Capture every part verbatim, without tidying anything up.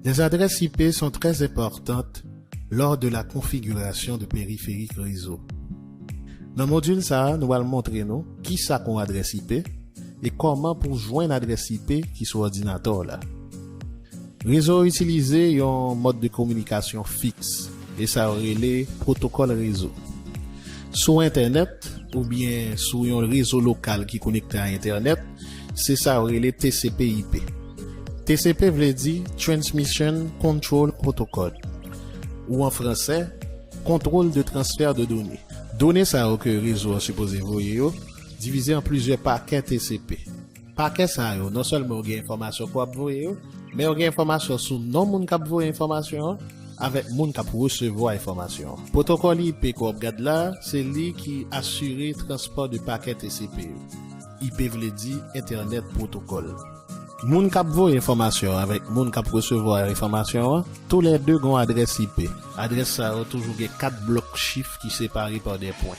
Les adresses I P sont très importantes lors de la configuration de périphériques réseau. Nan modil sa a, nou pral montre nou kisa k yon adrès I P e kòman pou w jwenn adrès I P ki sou òdinatè w la. Rezo a itilize yon mòd de kominikasyon fiks, e sa yo rele pwotokòl rezo. Sou entènèt, oubyen sou yon rezo lokal ki konekte a entènèt, se sa yo rele T C P I P. T C P vle di Transmission Control Protocol, ou an fransè, Contrôle de transfert de données. Done sa yo ke rezo a sipoze voye yo divize an plizyè pakè T C P. Pakè sa yo, non sèlman yo gen enfòmasyon ke w ap voye yo, men yo gen enfòmasyon sou non moun k ap voye enfòmasyon an avèk moun k ap resevwa enfòmasyon an. Pwotokòl I P ke w ap gad la a, se li ki asire transpò de pakè T C P yo. I P vle di Internet Protocol. Moun k ap voye enfòmasyon an avèk moun k ap resevwa enfòmasyon an, toulède gen yon adrès I P. Adrès sa yo toujou gen kat blòk chif ki separe pa de pwen.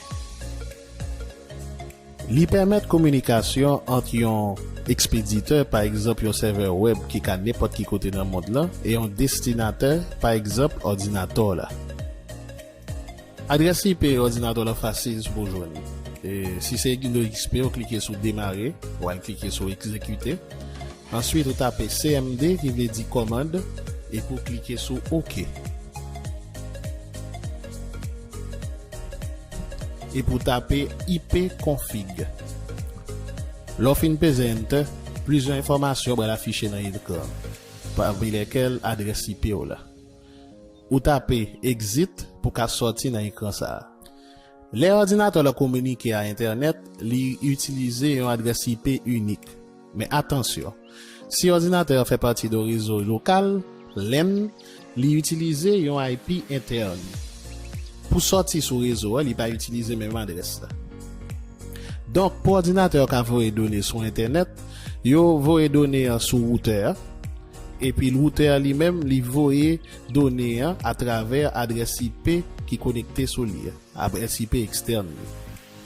Li pèmèt kominikasyon ant yon ekspeditè, pa egzanp yon sèvè wèb ki ka nenpòt ki kote nan mond lan, e yon destinatè, pa egzanp òdinatè w la. Adrès I P òdinatè w la fasil pou w jwenn. E si se Windows X P, ou klike sou demare, ou al klike sou egzekite. Answit, ou tape C M D, ki vle di kòmand, epi w klike sou OK. Epi w tape I P config. Lè w fin peze Enter, plizyè enfòmasyon pral afiche nan ekran an, pami lèkèl adrès I P w la. Ou tape Exit pou w ka sòti nan ekran sa a. Lè òdinatè w la kominike a entènèt, li itilize yon adrès I P inik. Men atansyon, si òdinatè a fè pati de yon rezo lokal, LAN, li itilize yon I P entèn. Pou sòti sou rezo a, li pa itilize menm adrès la. Donk, pou òdinatè yo ka voye done sou entènèt, yo voye done an sou woutè a, epi woutè a li menm, li voye done an atravè adrès I P ki konekte sou li a, adrès I P ekstèn li.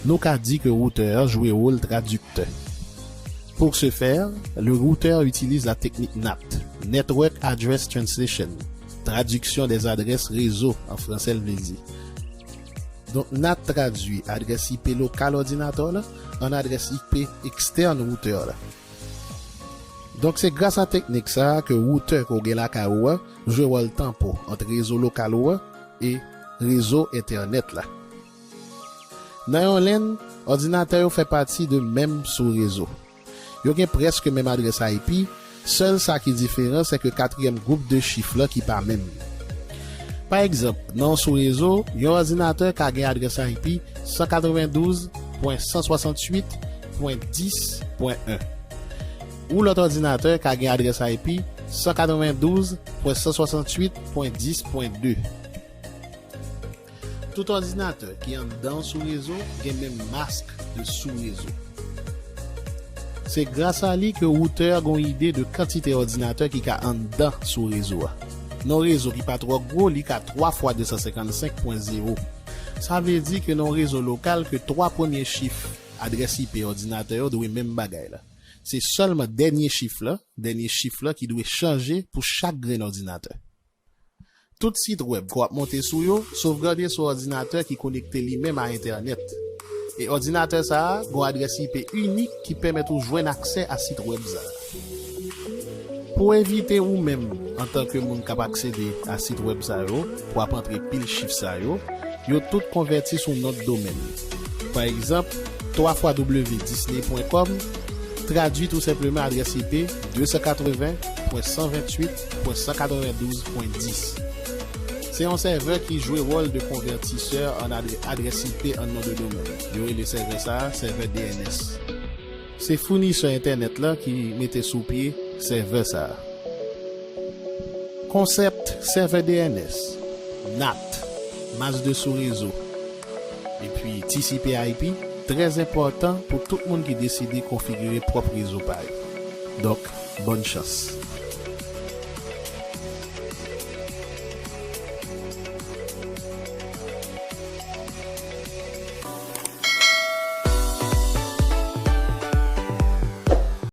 Nou ka di ke woutè a jwe wòl tradiktè. Pour ce faire, le routeur utilise la technique NAT, Network Address Translation, traduction des adresses réseau an fransè l vle di. Donk, NAT tradui adrès I P lokal òdinatè w la an adrès I P ekstèn woutè w la. Donk, se gras a teknik sa a ke woutè ke w gen lakay ou a jwe wòl tanpon ant rezo lokal ou a e rezo entènèt la. Nan yon LAN, òdinatè yo fè pati de menm sou rezo. Yo gen prèske menm adrès I P, sèl sa ki diferan, se ke katriyèm gwoup de chif la ki pa menm. Pa egzanp, nan yon sou rezo, yon òdinatè ka gen adrès I P san katrevendouz pwen san swasantuit pwen dis pwen en. Ou lòt òdinatè ka gen adrès I P san katrevendouz pwen san swasantuit pwen dis pwen de. Tout òdinatè ki anndan sou rezo gen menm mask de sou rezo. Se gras a li ke woutè a gon ide de kantite òdinatè ki ka anndan sou rezo a. Nan rezo ki pa twò gwo, li ka twa fwa de san senkannsenk pwen zewo. Sa vle di ke nan rezo lokal ke twa premye chif adrès I P òdinatè yo dwe menm bagay la. Se sèlman dènye chif la, dènye chif la ki dwe chanje pou chak grenn òdinatè. Tout sit wèb ke w ap monte sou yo, sovgade sou òdinatè ki konekte li menm a entènèt. E òdinatè sa a gon adrès I P inik ki pèmèt ou jwenn aksè a sit wèb sa a. Pou evite ou menm, antanke moun k ap aksede a sit wèb sa yo, pou w ap antre pil chif sa yo, yo tout konvèti sou non domèn. Pa egzanp, twa fwa w disney pwen kòm, tradui tou senpleman adrès I P de san katreven pwen san venntuit pwen san katrevendouz pwen dis. Se yon sèvè ki jwe wòl de konvètisè an adre-, adrès I P an non de domèn. Yo rele sèvè sa a sèvè D N S. Se founisè entènèt la ki mete sou pye sèvè sa a. Konsèp sèvè D N S, NAT, mask de sou rezo, epi T C P I P, trè enpòtan pou tout moun ki deside konfigire pwòp rezo pa yo. Donk, bòn chans.